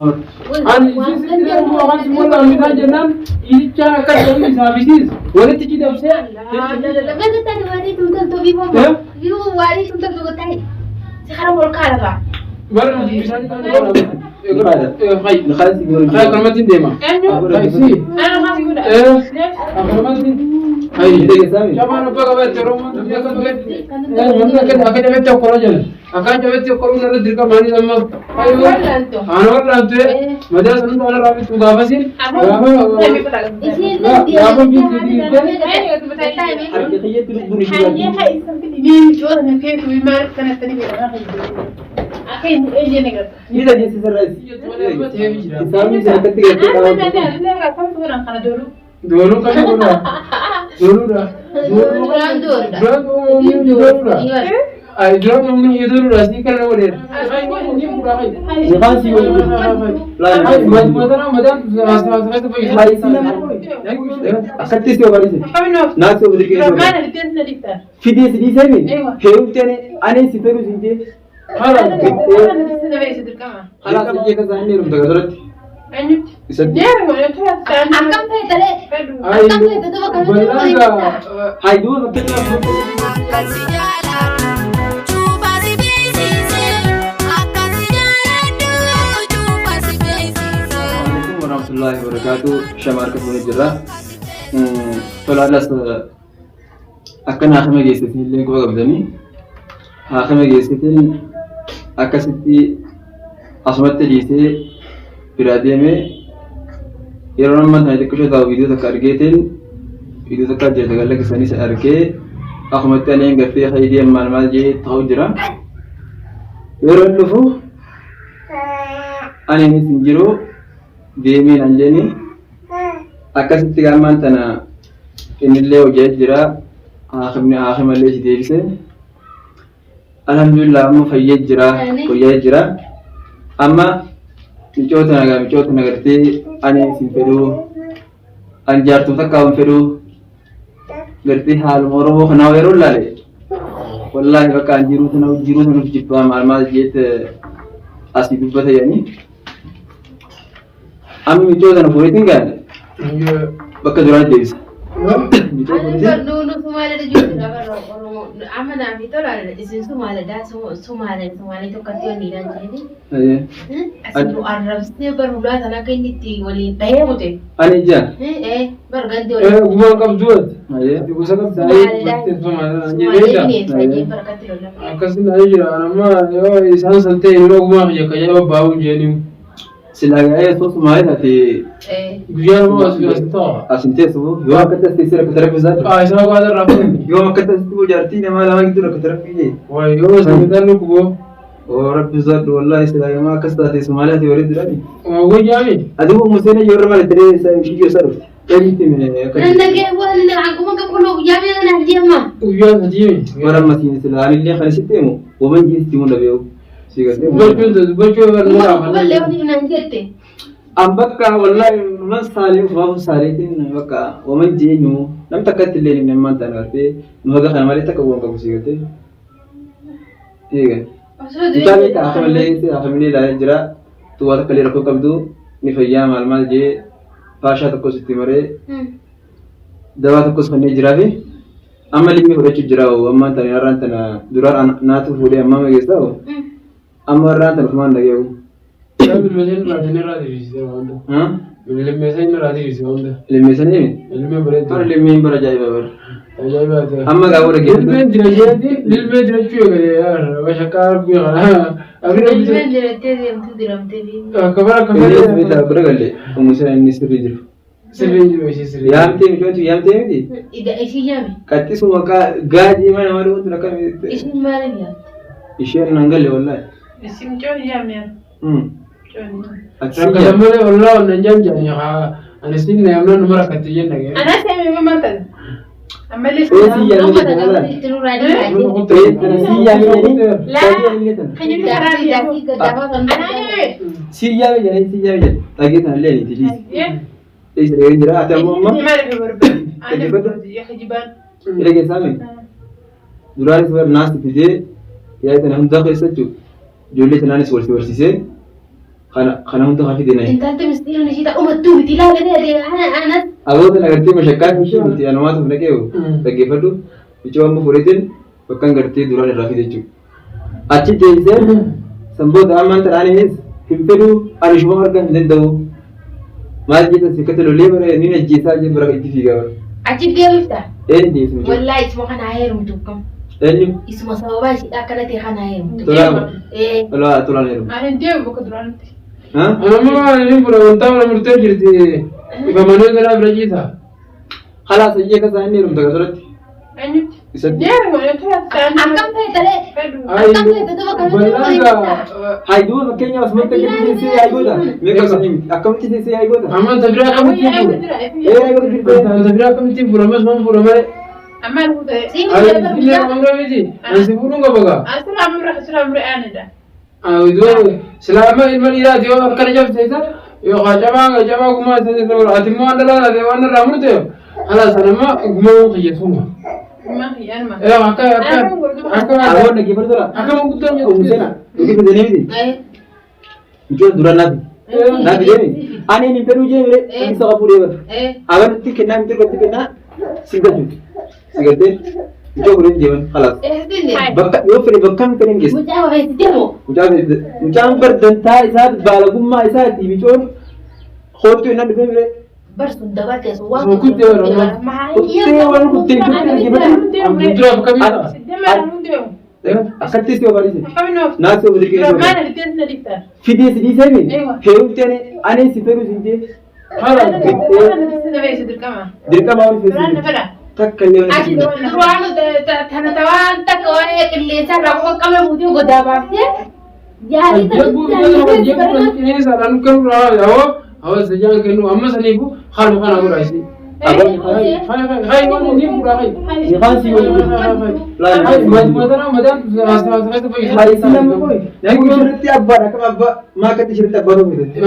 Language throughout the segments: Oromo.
Ani isiin sitti darbuu afaan si wallaan midhaan jennaan iichaan akka jedhu isaaf isiis walitti ci dabsee. Bara bishaan Hay akkanumatti hin deema. Hay si. Akkanumatti. Hay. Shamaan abbaa qabaatti Oromoon akka duretti. Namni akka jabetti okkolaa jala. Akkaan jabetti okkoluu narra dirqama ani amma. Ana wal'aantu madaa san hunda ana raabittu gaafasiin gaafa gaafa biitti dhiirtee. Harki kiyyatti lubbuun ishee Ni dhageessi sirreessi. Isaanii isa akkatti galtee qaban. Doonuu kan godhaa. Doonuudha. Duraan uumamni doonuudha. Ay duraan uumamni doonuudha sii kana godheera. Yookaan si waliin. Ay mataa mataan Haayisi nama akkatti si obarise. Naa si obarise. Fidee si dhiisee mi? Heerumteen ani si fedhu si jee. Kalaas ijjee kasaa inni heerumta gasarratti. Isatti. Hayi duuba fakkeenyaaf. Akkasi jaaladhu cuufa si beeksise akkasi jaaladhu cuufa si beeksise. Assalamualaikum warahmatullahi wabarakatuh. Shama harka fuunee jirra. Tolaalas akka haakima geessisin illee quba qabdanii haakima geessitin akkasitti asumatti dhiisee biraa deemee yeroo amma tana xiqqishoo taa'u viidiyoo takka argeetiin viidiyoo takka jirta galla keessanii san argee akkumatti ani gartee haydee maal maal jee ta'u jira. Yeroo inni dhufu ani hin jiru deemee naan jeeni akkasitti gaammaan tana innillee hojii jira haakimni haakimallee si deebise alhamdulillah amma fayyee jira fayyaa jira amma micoota nagaa micoota nagartee ani isin fedhuu an jaartuu takka hin fedhuu gartee haaluma oromoo kanaa yeroo ilaale wallaahi bakka an jiruu sana jiruu sanuuf jibbaa maal maal jeet asii dubbata jedhanii Amma micoo sana fuudheetiin gaadhe bakka duraa deebisa. Micoo fuudheetiin ani ijaan. Gumaan qabdu ati. Gosa qabda. Akkasuma jira amma yoo isaan san ta'e yeroo gumaa kiyya kan jedhu baa'uun jeenimu. Silaa gaa'ee osoo Sumaalee taate Guyyaa nama as as ta'a. as hin teessu yoo akkatti as teessee rakkate rabbi isaati. Ah isaan waan irraa fuudhan. Yoo akkatti asitti boo jaartii namaa lama gidduu rakkate rabbi jee. Wayyoo sagantaan lukkuboo. Oo rabbi isaadhu wallaahi silaa yooma akkas taate Sumaalee ati bareeddu dhabi. Wayyaa mi? Aduu Museen yoo irra malee ta'ee ishii isaa dhufte. Eenyutti hime akka Guyyaa sadii mi? Warra ammatiin silaa anillee kan isitti himu waman jiinsi himuu dhabeewu. Si galtee. Dubbachuun dubbachuu barnootaa An bakka wallahi man saalee ufumaaf saaleetiin bakka waman jeenyu nam takkatti illee hin ammaan ta'an gartee nu haga kana malee takka bu'uun qabu si galtee. Eega. Mucaa beektaa akamallee akamillee ilaalee jira tuwaa takka illee rakkoo qabdu ni fayyaa maal maal jee faashaa tokkos itti maree dawaa tokkos kennee jiraa fi amma limmii fudhachuu jira ammaan tana har'aan tana duraan naatu fuudhee ammaa mageessaa amma har'aan tana ufumaan dhageewu. Ilmeesanii irraa irraa deebisee wanta. Ilmeesanii irraa deebisee wanta. Limmeessanii Ilmee bareedu. bara limmeen bara ajaa'iba bara. Ajaa'iba ta'e. Amma gaafa dhaggeeffatu. Ilmeen jira jeetiin ilmee jirachuu eegalee bashakkaa rabbii kana. Akka bara akka Inni beektaa bira galle umuseen inni sirrii jiru. Sirrii jiru ishee sirrii. Yaamtee micootu yaamtee miti. Qaxxisu maqaa gaajii mana malee wanti akka isheen nan galle wallaahi. Rakkatan malee ollaa onnaan jaan jaanii haa ani siin na yaamnaan numa rakkatte jenna ga'e. Eessi yaamee Si yaamee jedhanii si yaamee jedhe dhagee sana illee ni dhiisi. Dhiisi dhagee jira ati ammoo amma ila keessaa mi duraanis bar naas fidee yaa'ii sana hundaa keessa jechuudha ijoollee sanaanis wal si barsiisee. Kana kana hunda kan fide nayi. Intalti miskiin ishii ta'umattuu miti ilaalanii adeema anas. Aboota agartee mashakkaa ishee miti anumaatu of naqee dhaggeeffadhu. Micoo amma fuudheetiin bakka gartee duraan irraa fide jechuudha. Achi deebisee san booda ammaan tanaanis hin fedhuu ani shuma argaa hin danda'u. Maal jettan sikkatti lolee bara inni ajjeesaa jee bara itti fiigaa bara. Achi deebifta. Eenyu deebise micoo? Wallaahi isuma kana heerumtu kam. Eenyu? Isuma sababaa ishiidha akkana ta'e kana heerumtu. Tolaa Ee. tolaa tolaan heerumu. Ani hin deemu bakka duraanitti. Ha? Amma waan inni fura wanta mana murtee jirti. Ifamanii gara bira ciisa. Khalaas ayyee akka isaan inni heerumta gasolatti. Eenyutti? Isatti. Deemu jechuudha. Akkam ta'e talee. Akkam ta'e duba kanatti Bal'aan gaa. Hayi duuba fakkeenyaaf asumatti akkamitti teessee yaa'ii goota? Meeqa osoo hin himti? Akkamitti teessee yaa'ii goota? Amma tabiraa akkamitti fura? Ee yaa'ii goota jirte. Tabiraa akkamitti fura? Ammas waan fura malee. Amma ta'e. Siin Ani jedha illee amra miti. Ani si fuudhuun qaba gaa. Asirraa amra asirraa amra aanidha. Silaama ilma dhiiraati yoo akkana cabse isa yookaan cabaa cabaa gumaa isa isa godha. Ati immoo waan dhalaa taate waan irraa murte ala sanamma gumaa kiyyasuma. Gumaa kiyyaanuma. Akka akka akka Aboon dhaggeeffatu tola. akka manguddoon Umusena. Dhugee fidanii miti. Mucoo dura naafi. Naafi deemi. Ani hin fedhuu jee mire. Isa qabu deema. Abanitti kennaa miti irratti kennaa si galchu. Si galtee mucoo fuudhee deeman khalaas. Bakka yoo fedhe bakka hin fedhe hin geessa. Mucaa wayiiti deemu. Mucaan bardantaa isaa baalagummaa isaati micoon hoottuu innaan dhufee mire. Barsuun dabarte sun waan. Sun kuttee yeroo Kuttee waan kuttee kuttee dhaggeeffatu. Duraaf kamiidha? Akkatti si obarise. Naa si obarise. Fidee si dhiisee mi? Heerumtee ani si fedhu si jee. Dirqama waan feesise. Takka illee waan Ati duraan tana tawaan takka waa'ee qilleensaa irraa qofa qabee fuutee godaa baaftee yaalii Nikaan si waliin. Hayi nama koi. Namni shirritti abbaadha akkam abbaa maa akkatti shirritti abbaa ta'uu fedhe.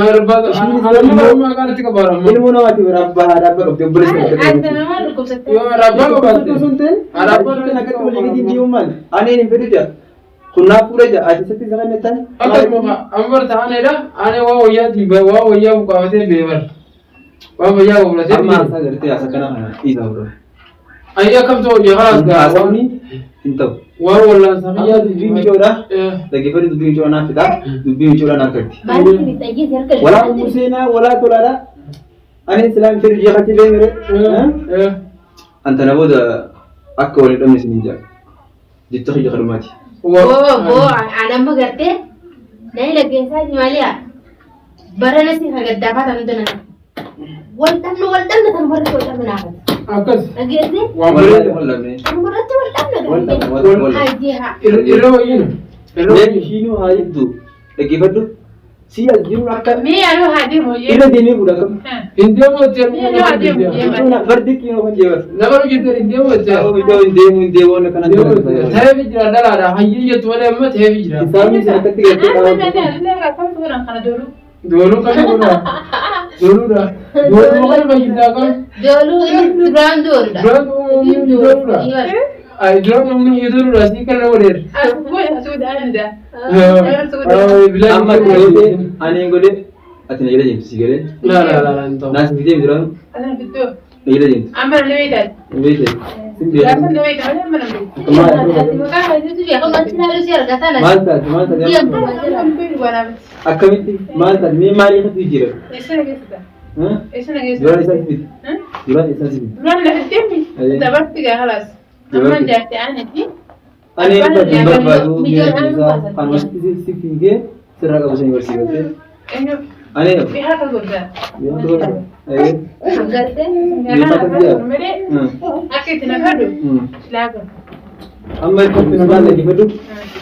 Ilmoo namaati bara abbaa haadha abbaa qabdi obboleessa qabdi. Sun ta'e akkatti walii gadi deemu maali? Ani hin fedhu jaa. Kun naaf fuudha jaa. Ati isatti isa kan jettan. Akkasuma amma ta'anidha. Ani waa wayyaa waa wayyaa buqaafatee beebar. Waan wayyaa buqaafatee. Amma haasaa gartee haasaa kana kana dhiisaa fuudha. Ayyi akkamtu hojii kalaas gaa. Haasawni hin ta'u. Waan wallaan safiyyaa Dubbii micoodha. Dhaggeeffadhu dubbii micoodha naaf fixa. Dubbii micoodha naaf galti. Walaa ummuu seenaa walaa tolaadha. Ani islaam fedhu jee katti deemire. Anta na booda akka waliin dhabne isin hin jaa. Jecha kiyya kanumaati. Boo boo an amma gartee na dhaggeessaa maaliya barana si hagaddaafaa tan hunda nana wal dhabne wal dhabne tan barratti wal dhabne naafata Akkas. dhageesse Waan Wallaahi bareeda. wal dhabne. tan barratti wal dhabne Wal dhabne gartee wal dhabne. hayyee haa Irra wayyiin. Irra Mee wayyiin. ishiinuu haa jettu dhaggeeffadhu. Si as jiruun akka Mee anuu haa deemu irra deemee fuudha akkam. Hin deemu jettee. Micoon fardi kiinoo kan jeebat. Nama hojjetan hin deemu jettee. Micoon hin deemu hin deemu waan akkana hin deemu. Ta'eefi jira dhalaadha. Hayyii jettu malee amma ta'eefi jira. Isaanii isin akkatti gartee dhaabatu. Dooluu kan godha. Dooluudha. Dooluu kan fayyisaa kan. Dooluu inni duraan dooludha. Duraan uumamni dooluudha. Ay duraan uumamni dooluudha. Sii kan nama dheer. Amma godhee ani hin godhee ati na jala deemtu si galee. La la la la hin ta'u. Naas fidee duraan na jala deemtu. Hin beekte. Sin beekte. Maal taate maal taate akkamitti maal taate mee maal irratti jira? Duraan isaa si fide. Duraan isaa si fide. Duraan lafa dabarti gaa halaas. Amma jaartii aaniti. Ani hin barbaadu mi'a isaa kan wasitti si fiigee sirraa qabu sanii barsiifatte. Ani Bihaa kan guddaa. Gartee Akka itti nafadu laaga. Amma itti maal dhaggeeffadhu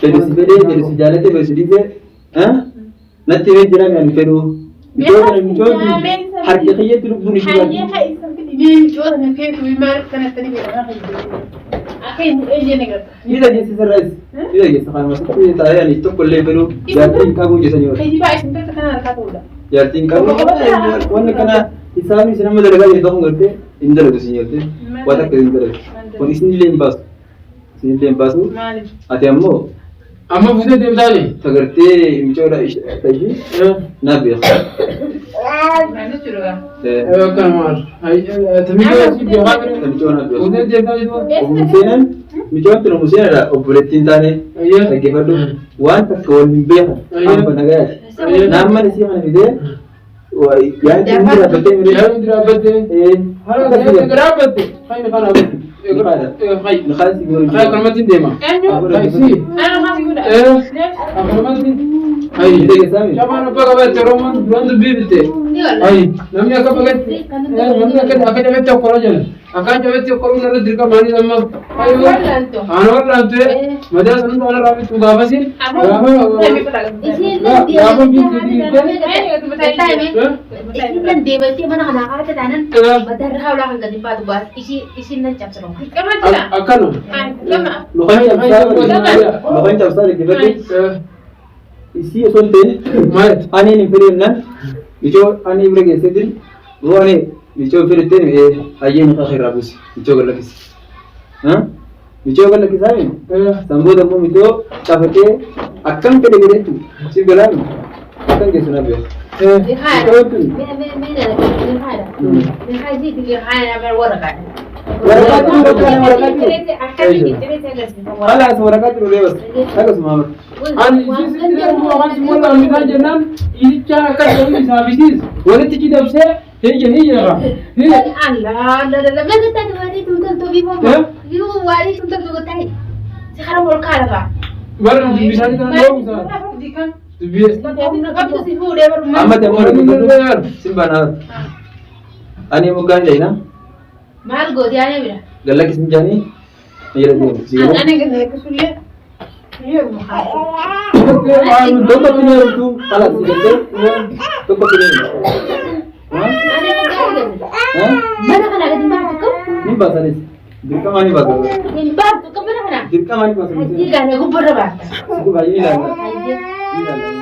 fedhu si fedhee fedhu si jaalate fedhu si dhiise natti himee jira mi'a fedhu. Micoon micoon harka kiyyatti lubbuun ishee Hayyee haa isan fidi mee micoota na feetu maal kanatti ni fedha akka inni eeyyee ni garta. Ni dhageessi sirraas ni dhageessa kanuma sitti taa'ee ani tokko illee fedhu jaartiin qabu jedhanii oolu. Kiyyibaa isin takka kana harkaa ta'uudha. Jaartiin qabu wanni kana isaanii isin amma dalagaa jirtu kun gartee hin dalagu isin gartee waan akka hin dalagu. Kun isin illee hin baasu. Isin illee hin baasu. Maaliif? Ati ammoo Amma fuutee deemtaani? Tagartee micoodha ishee na beeka. Akkana maal? Michoo si beekaa ture. Micoo na beeka. Fuutee deemtaa jiru. Obbo Micoon tun Museenadha obboleettiin taane dhaggeeffadhu waan takka wal hin beekan amma nagayaati. Naamman isii kana fidee yaadni inni dhaabbattee miree. Yaadni dhaabbattee. Haala kana dhaabbatte. Hayni kana dhaabbatte. Nikaasi goru. Hay kanumatti deema. Si. Akkanumatti. Hay. Shamaan abbaa qabatte Oromoon duraan dubbii bitte. Hay namni akka baqatti namni akka akka jabetti okkoloo jedhan. Akka jabetti okkoluu narra dirqama ani amma. Hay ana wal'aantu madaa san hunda ana raabittu gaafasiin. Gaafa Isiin deemaltee mana kanaa kaata taanan madarra hawlaa kan gadi baatu baas isiin nan cabsa qaba. Akkana. Lukaan cabsaa dhaggeeffadhu. Isii osoo hin ta'in ani hin fedhennaan micoo ani bira geesseetiin yoo ani micoo fedhetteen hayyee muka irraa buusi micoo gallakkisi. Micoo gallakkisaa mi? San booda immoo micoo cafatee akkam fedhe godhetti si galaami akkam geessu na beeku. Khalaas waraqaa jiru bas akkasuma amar. Ani isiin waan si wal'aan midhaan jennaan isicha akka jedhu isaa bisiis walitti cidabsee hiyya hiyya Bara dubbisaanii kana dhoobu isaa. Dubbii. Amma ta'e immoo sin banaa. Ani moggaan jaina Maal gooti ani bira? gallakkisin jaanii na jala deemu. Si galee. Tokko tuni heerumtu khalaas si galtee tokko tuni heerumtu. Ani moggaan galu. Mana kana gadi baatu kam? Ni baasanis dirqama ni baasa. Hin baatu kam mana kana? Dirqama ni baasa. Hajji gaana gubbarra baata. Siku baay'ee ilaalla. Hajji. Ilaalla.